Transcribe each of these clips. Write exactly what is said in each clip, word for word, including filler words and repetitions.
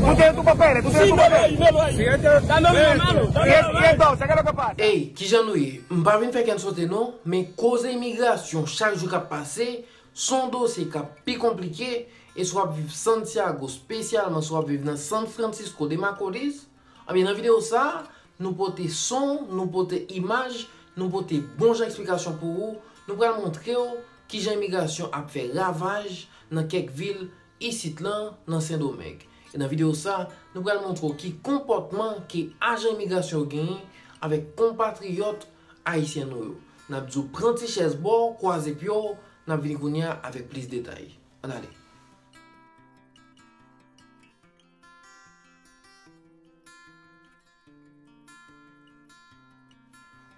Koute, tou pa pale, koute, tou pa pale. Ey, kijan nou ye? M pa vin fè kè n sote non, men koze imigrasyon chak jou k ap pase, se yon dosye k ap pi konplike, e si w ap viv Santiago, espesyalman si w ap viv nan San Francisco de Macorís, anben nan videyo sa a, nou pote son, nou pote imaj, nou pote bon jan eksplikasyon pou ou, nou pral montre w kijan imigrasyon ap fè ravaj nan kèk vil isit lan nan Sendomeng. E nan videyo sa, nou pral montre w ki konpòtman ke ajan imigrasyon yo genyen avèk konpatriyòt ayisyen nou yo. N ap di w pran ti chèz ba w, kwaze pye w, n ap vini kounye a avèk plis detay. Ann ale.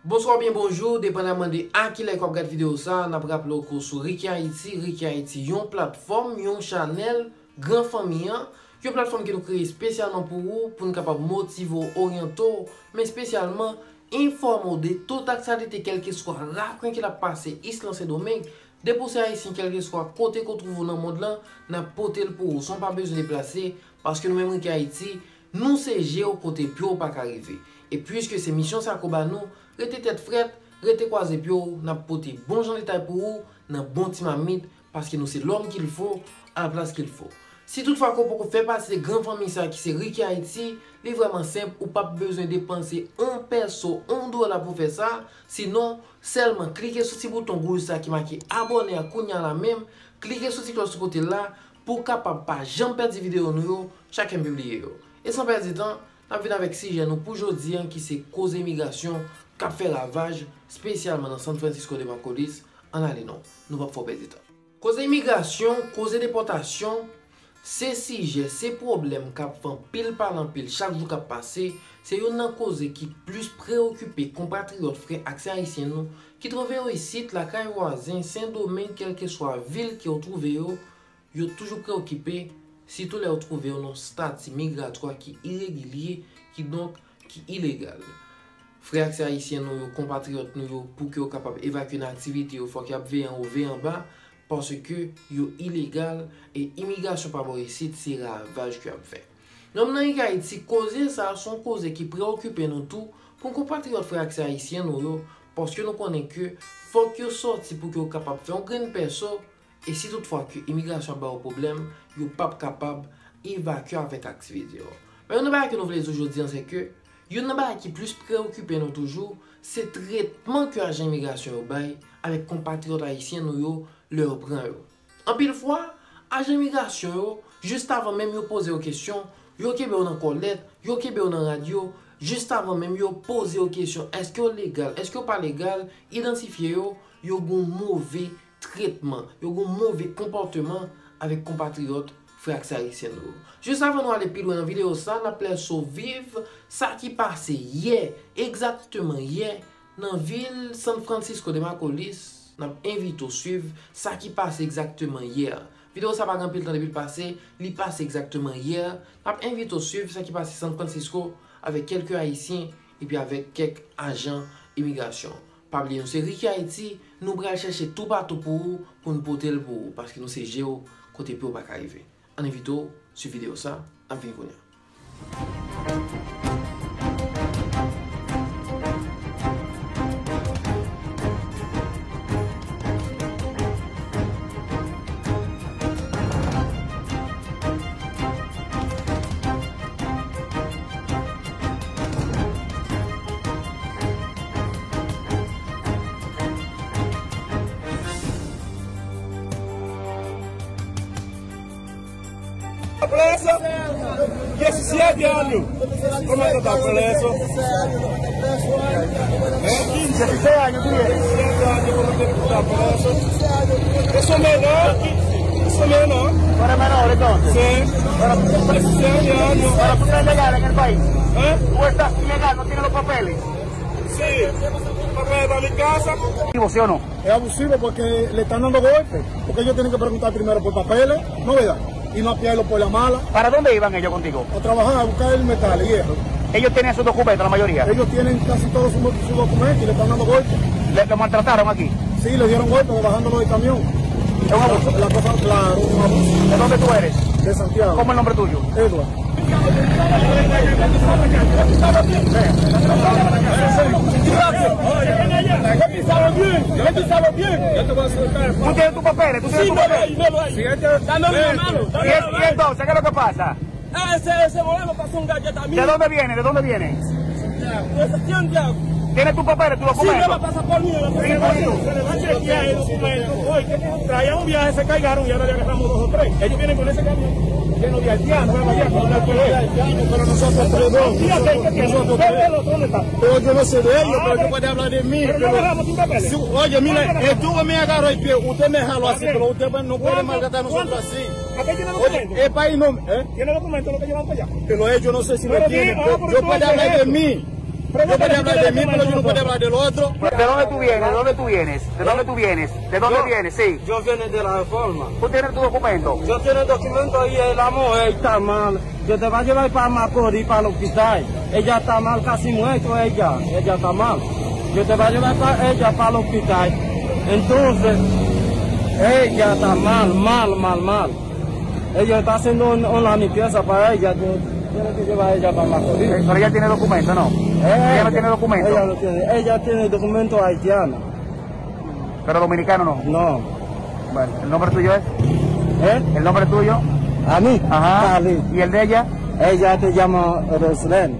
Bonswa oubyen bonjou, depandaman de a kilè ke w ap gad videyo sa a, n ap raple w ke w sou Ricky Haiti, Ricky Haiti, yon platfòm, yon chanèl, gran fanmi an, yon platfòm ke nou kreye espesyalman pou ou, pou n kapab motive w, oryante w, men espesyalman enfòme w de tout aktyalite, kèlkeswa rakwen ki ap pase isit lan Sendomeng, depi w se ayisyen, kèlkeswa kote ke w twouve w nan mond lan, n ap pote l pou ou, san w pa bezwen deplase, paske nou menm Ricky Haiti, nou se je w kote pye w pa ka rive. E piske se misyon sa ke w ba nou, rete tèt frèt, rete kwaze pye w, n ap pote bon jan detay pou ou, nan bon ti mamit, paske nou se l'homme qu'il faut, à la place qu'il faut. Si toutfwa ke w poko fè pati de gran fanmi sa ki se Ricky Haiti, li vrèman senp, ou p ap bezwen depanse on pèso, on dola pou fè sa, sinon, sèlman klike sou ti bouton wouj sa ki make abòne a kounye a la menm, klike sou ti klòch sou kote la, pou w kapab pa janm pèdi videyo nou yo, chak ke m pibliye yo. E san pèdi tan, n ap vin avèk sijè nou pou jodi a, ki se koze imigrasyon k ap fè ravaj, espesyalman nan San Francisco de Macorís. Ann ale non, nou p ap fè w pèdi tan. Koze imigrasyon, koze depòtasyon, se sijè, se pwoblèm k ap fè anpil pale anpil chak jou k ap pase, se youn nan koze ki plis preyokipe konpatriyòt frè ak sè ayisyen nou ki twouve yo isit, lakay vwazen, Sendomeng, kèlkeswa vil ke yo twouve yo, yo toujou preyokipe, sitou lè yo twouve yo nan yon stati migratwa ki iregilye, kidonk ki ilegal. Frè ak sè ayisyen nou yo, konpatriyòt nou yo, pou ke yo kapab evakye nan aktivite yo, fòk y ap veye anwo, veye anba, paske yo ilegal, e imigrasyon pa bò isit, se ravaj ke y ap fè. Nan Ricky Haiti, koze sa a se yon koze ki preyokipe nou tou, pou konpatriyòt frè ak sè ayisyen nou yo, paske nou konnen ke fòk yo sòti pou ke yo kapab fè yon grenn pèso, e si toutfwa ke imigrasyon ap ba yo pwoblèm, yo p ap kapab evakye avèk aktivite yo. Men youn nan bagay ke nou vle di w jodi a, se ke youn nan bagay ki plis preyokipe nou toujou, se tretman ke ajan imigrasyon yo bay avèk konpatriyòt ayisyen nou yo lè yo pran yo. Anpil fwa, ajan imigrasyon yo, jis avan menm yo poze yo kesyon, yo kenbe w nan kòlèt, yo kenbe w nan rad yo, jis avan menm yo poze yo kesyon, èske yo legal, èske yo pa legal, idantifye yo, yo gen yon move tretman, yo gen yon move konpòteman avèk konpatriyòt, frè ak sè ayisyen nou yo. Jis avan nou ale pi lwen nan videyo sa, n ap lèse w viv sa ki pase yè, egzakteman yè, nan vil San Francisco de Macorís. N ap envite w swiv sa ki pase egzakteman yè. Videyo sa pa gen anpil tan depi l pase, li pase egzakteman yè. N ap envite w swiv sa ki pase San Francisco avèk kèlke ayisyen epi avèk kèk ajan imigrasyon. Pa bliye, nou se Ricky Haiti, nou pral chèche toupatou pou ou, pou n pote l pou ou, paske nou se je w kote pye w pa ka rive. Ann envite w swiv videyo sa, n ap vini kounye a. Plaza, diecisiete años. ¿Cómo es que está preso? ¿Eh? Dieciséis años tiene. Diecisiete años, ¿cómo es que está preso? Eso menor, eso menor. Tú eres menor, entonces. Sí. Pero, dieciséis años. Pero tú estás ilegal en el país. ¿Eh? Tú estás ilegal, no tienes los papeles. Sí. Papel para mi casa. ¿Sí o no? Es abusivo porque le están dando golpe, porque ellos tienen que preguntar primero por papeles, ¿no verdad? Y no apiarlo por la mala. ¿Para dónde iban ellos contigo? A trabajar, a buscar el metal y hierro. ¿Ellos tienen sus documentos, la mayoría? Ellos tienen casi todos sus, sus documentos y le están dando golpe. Le, le maltrataron aquí. Sí, le dieron golpe bajando los del camión. Es un abuso. La, la cosa, claro, un abuso. ¿De dónde tú eres? De Santiago. ¿Cómo es el nombre tuyo? Edward. Tú tienes tus papeles, tú tienes tus papeles. Y, y entonces, ¿qué es lo que pasa? ¿De dónde viene? ¿De dónde viene? ¿Tiene tus papeles, tus documentos? Sí, bonito. Traían un viaje, se cargaron y ahora le agarramos dos o tres. Ellos vienen con ese camión lleno de haitianos, ¿verdad? Pero nosotros tres, dos, nosotros tres. Pero yo no sé de ellos, pero yo puedo hablar de mí. Pero, oye, mira, estuvo me agarró el pie, usted me jaló así, pero usted no puede maltratar a nosotros así. Oye, es país no, ¿eh? ¿Tiene documento lo que llevan para allá? Pero ellos no sé si lo tienen. Yo puedo hablar de mí. Yo puedo hablar de mí, pero yo no puedo hablar del otro. ¿De dónde tú vienes? ¿De dónde tú vienes? ¿De dónde tú vienes? ¿De dónde vienes? Sí. Yo vine de la Reforma. ¿Tú tienes tu documento? Yo tiene documento y el amo está mal. Yo te va a llevar para Macorís, para el hospital. Ella está mal, casi muerto ella. Ella está mal. Yo te va a llevar para ella para el hospital. Entonces, ella está mal, mal, mal, mal. Ellos están haciendo un, una limpieza para ella. Tiene que llevar ella para Macorís. Eh, pero ella tiene documento, ¿no? Eh, ella no tiene documento. Ella no tiene. Ella tiene documento haitiano. Pero dominicano no. No. Bueno, ¿el nombre tuyo es? ¿Eh? ¿El nombre tuyo? A mí. Ajá. Carly. ¿Y el de ella? Ella se llama Roslyn.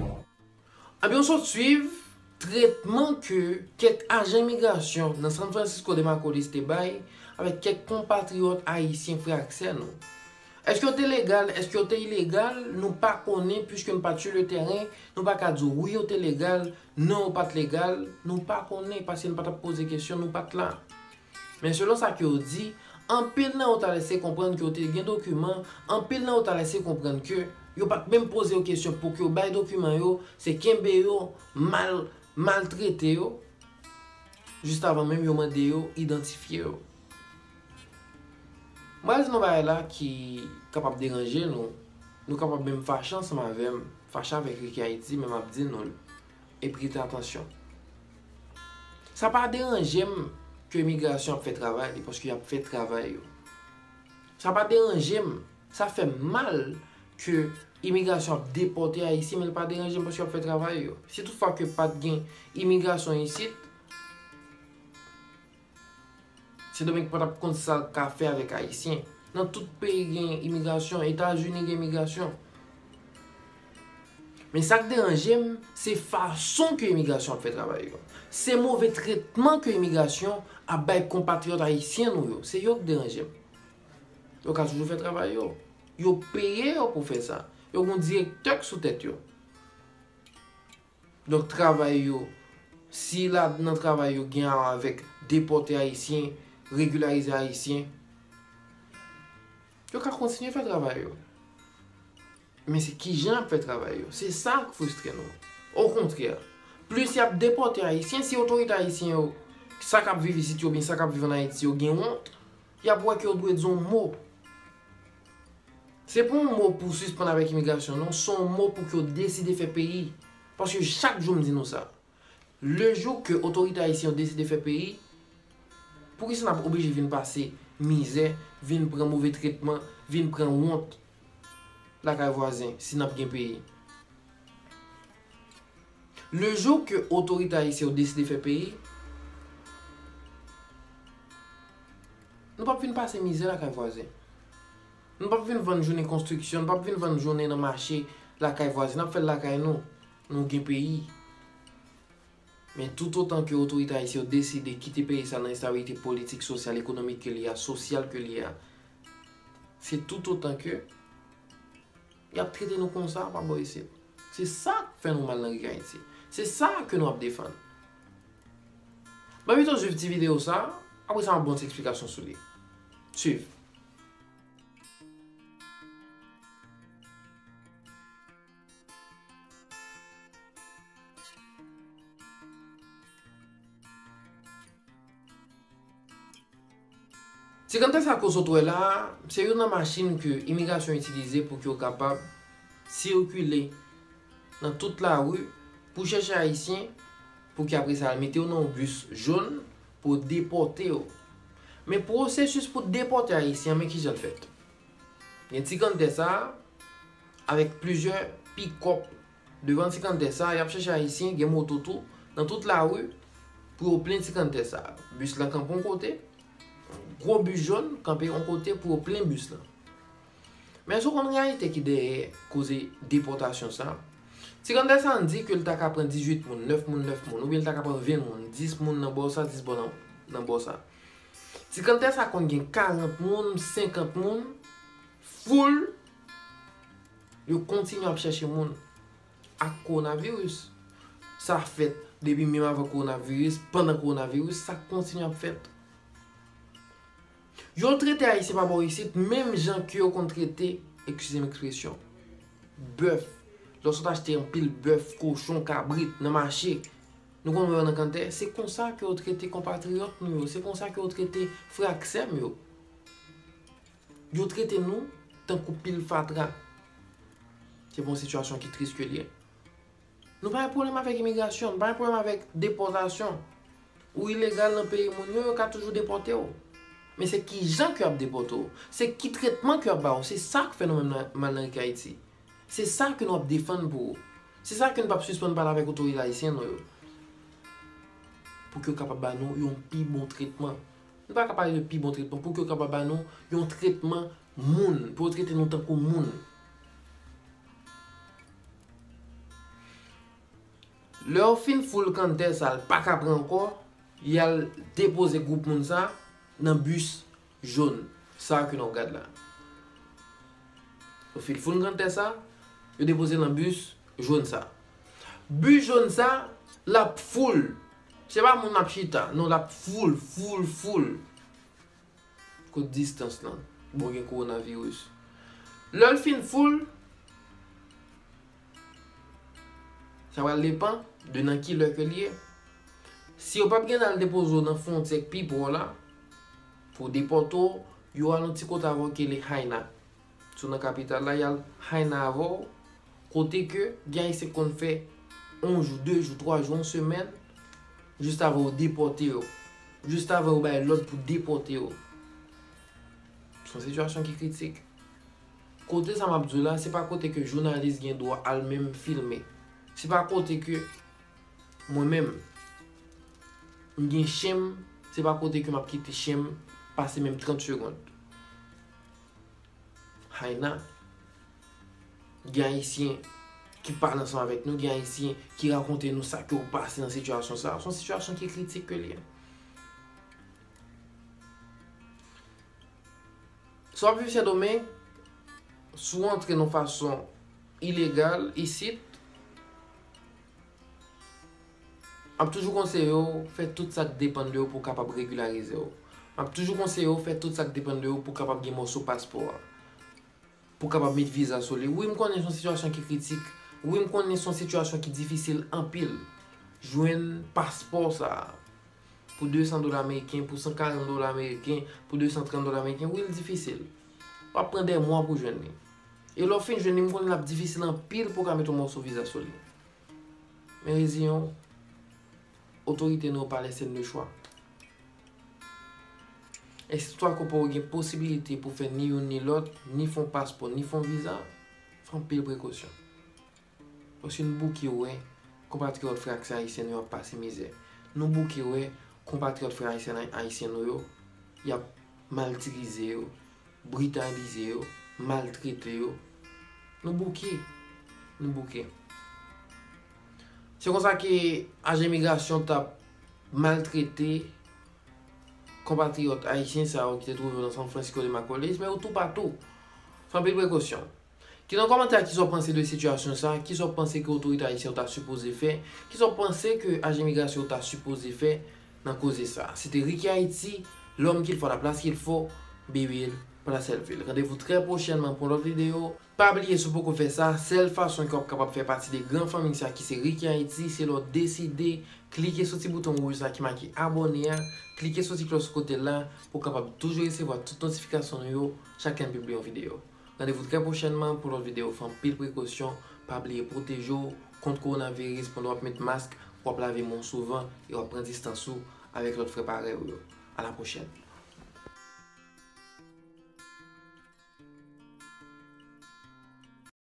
Ebyen, w sot swiv tretman ke kèk ajan imigrasyon nan San Francisco de Macorís te bay avèk kèk konpatriyòt ayisyen frè ak sè nou. Èske yo te legal? Èske yo te ilegal? Nou pa konnen, puiske n pa t sur le terrain, nou pa ka di w wi yo te legal, non yo pa t legal, nou pa konnen, paske n pa t ap poze kesyon, nou pa t la. Men selon sa ke yo di, anpil nan yo ta lèse konprann ke yo te gen dokiman, anpil nan yo ta lèse konprann ke yo pa t menm poze yo kesyon pou ke yo bay dokiman yo, se kenbe yo, mal, maltrete yo, jis avan menm yo mande yo idantifye yo. Mwen di nou bagay la ki kapab deranje nou, nou kapab menm fache ansanm avè m, fache avèk Ricky Haïti, men m ap di nou l. E prete atansyon. Sa pa deranje m ke imigrasyon ap fè travay li, paske y ap fè travay yo. Sa pa deranje m, sa fè m mal ke imigrasyon ap depòte Ayisyen, men l pa deranje m paske y ap fè travay yo. Si toutfwa ke pa t gen imigrasyon isit, Sendomeng pa t ap konn sa l ka fè avèk Ayisyen. Nan tout peyi gen imigrasyon, Etazini gen imigrasyon. Men sa k deranje m, se fason ke imigrasyon ap fè travay yo. Se move tretman ke imigrasyon ap bay konpatriyòt ayisyen nou yo. Se yo k deranje m. Yo ka toujou fè travay yo. Yo peye yo pou fè sa. Yo gen direktè k sou tèt yo. Donk, travay yo, si la nan travay yo gen a wè avèk depòte Ayisyen, regilyarize Ayisyen, yo ka kontinye fè travay yo. Men se kijan y ap fè travay yo. Se sa k fristre nou. Okontrè, plis y ap depòte Ayisyen, si otorite ayisyen yo, sa k ap viv isit yo, oubyen sa k ap viv ann Ayiti yo, gen wont, y ap wè ke yo dwe di yon mo. Se pa yon mo pou sispann avèk imigrasyon, non. Se yon mo pou ke yo deside fè peyi. Paske chak jou m di nou sa. Le jou ke otorite ayisyen yo deside fè peyi, poukisa n ap oblije vin pase mizè, vin pran move tretman, vin pran wont lakay vwazen si n ap gen peyi? Le jou ke otorite ayisyen yo deside fè peyi, nou p ap vin pase mizè lakay vwazen. Nou p ap vin vann jounen konstriksyon, nou p ap vin vann jounen nan mache lakay vwazen. N ap fè l lakay nou. Nou gen peyi. Men toutotan ke otorite ayisyen yo deside kite peyi sa nan enstabilite politik, sosyal, ekonomik ke li a, sosyal ke li a, se toutotan ke y ap trete nou konsa pa bò isit. Se sa k fè nou mal nan ri Ayiti. Se sa ke nou ap defann. Ban m pito swiv ti videyo sa, apre sa m ap ba w ti eksplikasyon sou li. Swiv. Ti kanntè sa ke w sot wè la a, se youn nan machin ke imigrasyon itilize pou ke yo kapab sikile nan tout lari pou chèche Ayisyen, pou ke apre sa al mete yo nan yon bis jòn, pou yo depòte yo. Men pwosesis pou depòte Ayisyen an, men kijan l fèt. Gen ti kanntè sa a, avèk plizyè pikòp devan ti kanntè sa a, y ap chèche Ayisyen, gen moto tou, nan tout lari, pou yo plen ti kanntè sa a. Bis lan kanpe yon kote, gwo bis jòn kanpe yon kote pou yo plen bis lan. Men èske w konn reyalite ki dèyè koze depòtasyon sa a? Ti kanntè sa a di ke l ta ka pran dizuit moun, nèf moun, nèf moun, oubyen l ta ka pran ven moun, dis moun nan bò sa, dis bò nan, nan bò sa. Ti kanntè sa a konn gen karant moun, senkant moun, full, yo kontinye ap chèche moun ak kowonaviris. Sa fèt depi menm avan kowonaviris, pandan kowonaviris, sa kontinye ap fèt. Yo trete Ayisyen pa bò isit menm jan ke yo konn trete, eskize m ekspresyon, bèf. Lè w sot achte anpil bèf, kochon, kabrit nan mache, nou konn wè yo nan kanntè, se konsa ke yo trete konpatriyòt nou yo, se konsa ke yo trete frè ak sè m yo. Yo trete nou tankou pil fatra. Se pa yon sitiyasyon ki tris ke l ye. Nou pa gen pwoblèm avèk imigrasyon, nou pa gen pwoblèm avèk depòtasyon. Ou ilegal nan peyi moun yo, yo ka toujou depòte w. Men se kijan ke y ap depòte w, se ki tretman ke y ap ba w, se sa k fè nou menm nan, mal nan Rikayiti. Se sa ke nou ap defann pou ou. Se sa ke nou p ap sispann pale avèk otorite ayisyen nou yo. Pou ke yo kapab ba nou yon pi bon tretman. Nou pa ka pale de pi bon tretman, pou ke yo kapab ba nou yon tretman moun, pou yo trete nou tankou moun. Lè yo fin full kanntè sa, l pa ka pran ankò, y al depoze gwoup moun sa nan bis jòn sa ke n ap gad la. Yo fin full kanntè sa, yo depoze l nan bis jòn sa. Bis jòn sa, l ap full. Se pa moun ap chita, non, l ap full, full, full. Kot distans lan? Bon, gen kowonaviris. Lè l fin full, sa pral depann de nan ki lè ke l ye. Si yo p ap gen al depoze w nan fwontyè k pi pwò la, pou depòte w, yo al yon ti kote avè w ki rele Haina. Si w nan kapital la, y al Haina avè w, kote ke gen Ayisyen k konn fè yon jou, de jou, twa jou, yon semèn, jis avan yo depòte yo, jis avan yo bay lòd pou depòte yo. Se yon sitiyasyon ki kritik. Kote sa m ap di w la, se pa kote ke jounalis gen dwa al menm filme. Se pa kote ke mwen menm, m gen chen m, se pa kote ke m ap kite chen m pase menm trant segonn. Haina, gen Ayisyen ki pale ansanm avèk nou, gen Ayisyen ki rakonte nou sa ke yo pase nan sitiyasyon sa a. Se yon sitiyasyon ki kritik ke l ye. Si w ap viv Sendomeng, si w antre nan fason ilegal isit, m ap toujou konseye w fè tout sa k depann de w pou w kapab regilarize w. M ap toujou konseye w fè tout sa k depann de w pou w kapab gen mòso paspò a, pou w kapab met viza sou li. Wi, m konnen se yon sitiyasyon ki kritik. Wi, m konnen se yon sitiyasyon ki difisil anpil. Jwenn paspò sa a pou de san dola ameriken, pou san karant dola ameriken, pou de san trant dola ameriken, wi, l difisil. W ap pran dè mwa pou jwenn li. E lè w fin jwenn li, m konnen l ap difisil anpil pou w ka met yon mòso viza sou li. Men reziyen w, otorite nou yo pa lese n le chwa. E si toutfwa ke w pa gen posibilite pou fè ni youn ni lòt, ni fè yon paspò, ni fè yon viza, fè anpil prekosyon. Paske nou bouke wè konpatriyòt frè ak sè ayisyen nou yo ap pase mizè. Nou bouke wè konpatriyòt frè ayisyen, ayisyen nou yo, y ap maltirize yo, britalize yo, maltrete yo. Nou bouke. Nou bouke. Se konsa ke ajan imigrasyon t ap maltrete konpatriyòt ayisyen sa yo ki te twouve yo nan San Francisco de Macorís, men yo toupatou. Fè anpil prekosyon. Kite nan kòmantè a kisa w panse de sitiyasyon sa, kisa w panse ke otorite ayisyen yo ta sipoze fè, kisa w panse ke ajan imigrasyon yo ta sipoze fè nan koze sa. Se te Ricky Haïti, l'homme qu'il faut, à la place qu'il faut, Bibil, pa la sèl vil. Randevou trè pwochènman pou yon lòt videyo. Pa bliye, si w poko fè sa, sèl fason ke w ap kapab fè pati de gran fanmi sa ki se Ricky Haïti, se lè w deside klike sou ti bouton wouj sa ki make abòne a, klike sou ti klòch sou kote l la pou w kapab toujou resevwa tout notifikasyon nou yo chak lè n pibliye yon videyo. Randevou trè pwochènman pou lòt videyo. Fè anpil prekosyon, pa bliye pwoteje w kont kowonaviris pandan w ap met mask, w ap lave men w souvan e w ap pran distans ou avèk lòt frè parèy ou yo. A la pwochèn.